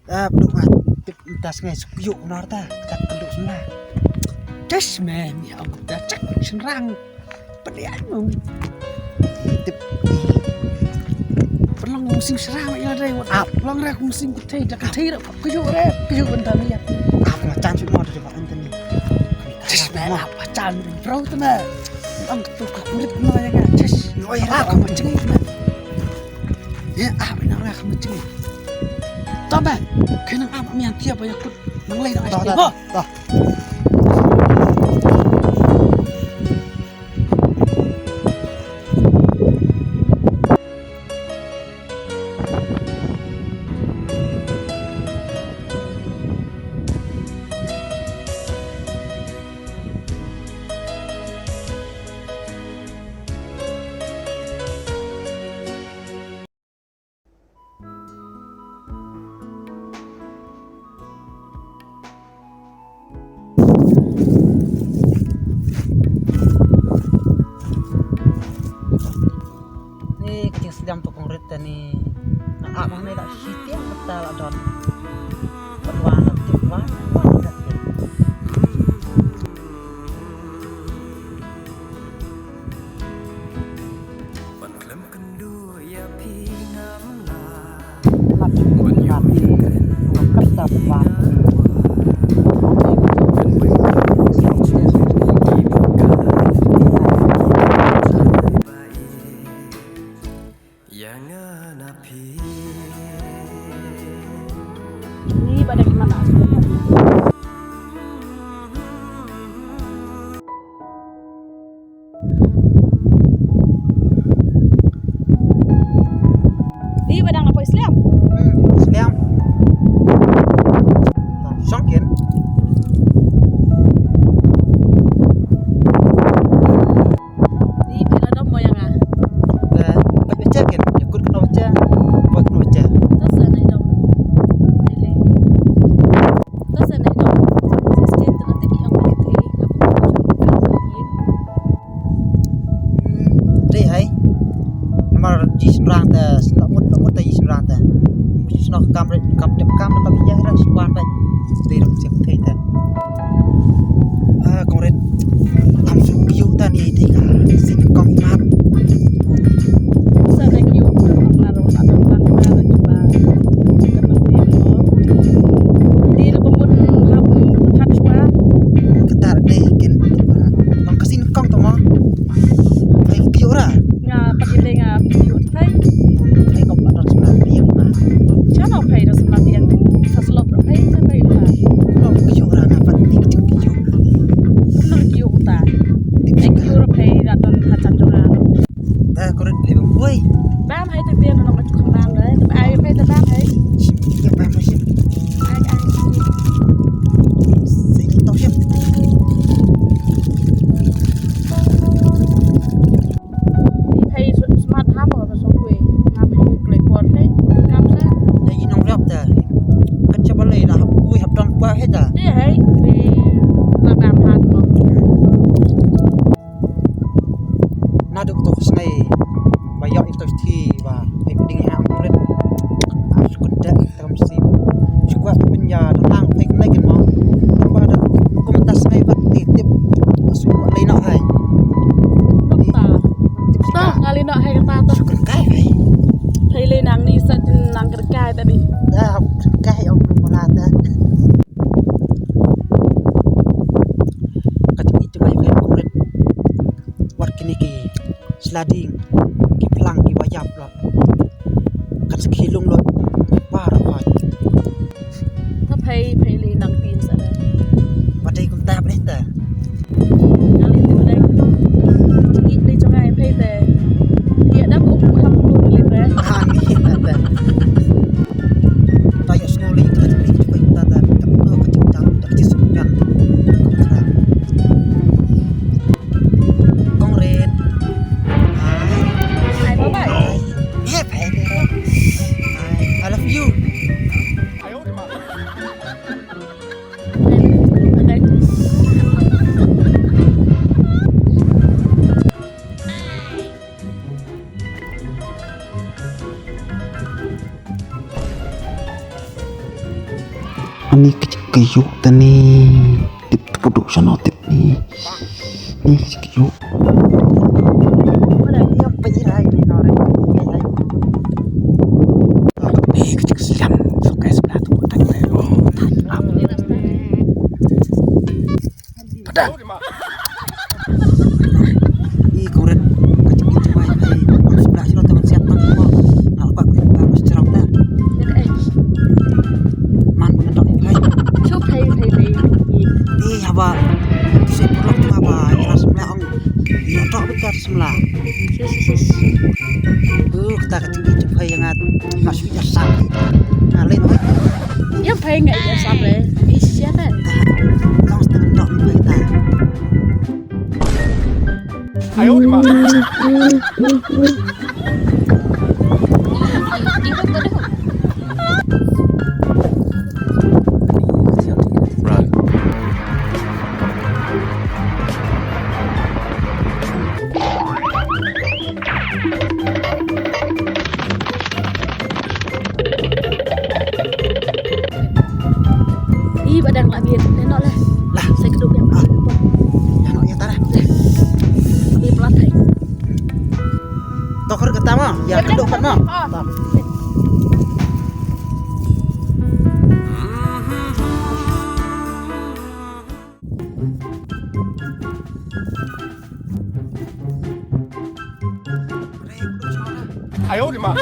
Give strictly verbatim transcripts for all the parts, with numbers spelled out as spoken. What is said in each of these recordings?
Ta pduk nga tip mynta sngi suk yu nor ta, ta kynduh senda. Tes me, mi ong ta chak shynrang. Pdei ai mong. Tip. Pynlong kong sing shynrang ïa dei wat. Ap. Long ra kong sing kuthei da kuthei ra. Kuyu re, kuyu bynta mi ap. Ap ma chan suk nor ta ba Anthony. Tes me, ap ma chan bro ta me. Ong tu ka kurit no ïa nga. Tes. Oi ra kong chingi me. Ïa, ah, bina nga kham jing. Tama, kynang am mian tiap ba ïa kut nang lei da ai. Toh, toh, toh. Ni ki sdang tu kong rit tani. Nga ap hangne da shi tiang beta la don. Bad wan la tip wan, wan la tip. Ni ba dei ki mana. Ni ba dang na poi Sliam. Hmm, Sliam. Shongkin. Ni phi la dom mo ïa nga. Eh, peit ba check in, ïa kut kano ba check, peit kano ba check. To sa nai dom. Ai le. To sa nai dom. Sa stin to na tip ïa nga kiti. Hmm, dei hai. Namar ji shynrang te, snoh mut, mut te ji shynrang te. Mut ji snoh kam re, kam tip kam, kam ïa ra shuan ba. Dei rok siap thei te. Ah, kong rit. Am suk yu ta ni dei ka. Sin kong imat. Sa na yu ta na ro ta na na na ba. Ka ma ri mo. Di lo bumut hap hap chua. Kata dei kin. Long ka sin kong to mo. Ai yu ra. Nga pat yu dei nga yu. Phai. Phai ko pat dang sumar biang ma. Chano phai dang sumar biang. Sa slop ro phai sa phai ma. Ko kyo ra nga pat ni kyo kyo. Ko kyo ta. Ai kyo ro phai ra ton ha chan jong nga. Ta ko rit phai bang boi. Bam hai te biang no ma chuk bam dai. Ai phai te bam hai. Shim, ya bam shim. Ai ai. Sai to shim. Phi phai smat ha mo ba song kwe. Nga phi kloi por phi. Kam sa. Dei i nong rap ta. Kan sa balei la hap kwe hap dong kwa he ta. Dei hai. Phi la dam hat mo. Na duk tok snei. Ba yok ito thi ba. Phi pding ha ang kulit. As kun da. Tam si. Shu kwah pynïa dang nang phi kynai kin mo. Ba da kum ta snei ba ti tip. Shu kwah lei noh hai. Nokta. Tip si ka. Nga lei noh hai kata to. Shu kyrkai hai. Hai lei nang ni sa tin nang kyrkai ta ni. Da kyrkai ong mala ta. Ka ti tu mai phi kulit. Wat kini ki slading ki phlang ki wayap lo. Kat sa khilung lut. Bar oi. Ta phai phai li nang tin sa da. Ba dei kum ta phai ta. Nang li ti ba dei. Ngi li jong ai phai ta. Ïa da kum hap kum li ta. Ah, ni ta ta. Ta ïa sngew li ta ta ta ta ta ta ta ta ta ta ta ta ta ta ta. Kong Rit. Hai. Hai, bye bye. Hai. Hai, bye bye. Hai. Ani ka jingkyrkhu tani. Tip tu pudu shano tip ni. Ni ka jingkyrkhu. Ni ka jingkyrkhu. Pada. Ih, kuret. Kecil-kecil mai, hai. Wan sebelah sini teman siap kan. Nalpak, nalpak, secerang dah. Man, mana tak, hai. Cup, hai, hai, hai. Ih, haba. Saya pulak tu haba. Ila sebelah ong. Ila tak betul sebelah. Yes, yes, yes. Uh, kita kecil-kecil, hai, yang ngat. Masuk jasa. Ngalih, hai. Ïa phai nga ïa sap le. Is ïa te. Long stang dok ni phai ta. Ayo di ma. Run. Ih, ba dang la biar. Dah nok lah. Lah. Saya kedua biar. Ah. Dah nok ya tarah. Ih, pelat hai. Tokar kata mah. Ya kedua kan mah. Ah. Ayo di ma.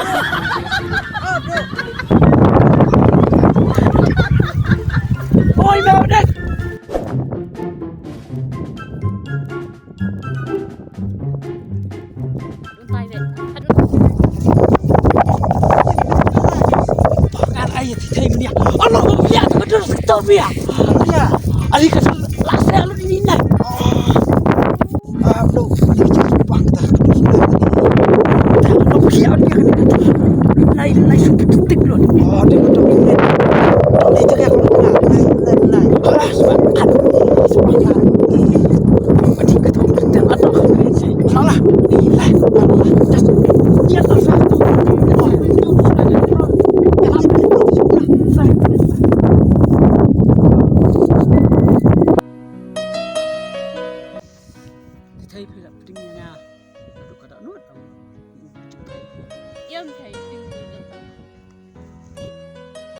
Oi, ma udah. Kan ai ti thai mania. Allah ya, tu betul betul ya. Ya. Ali ka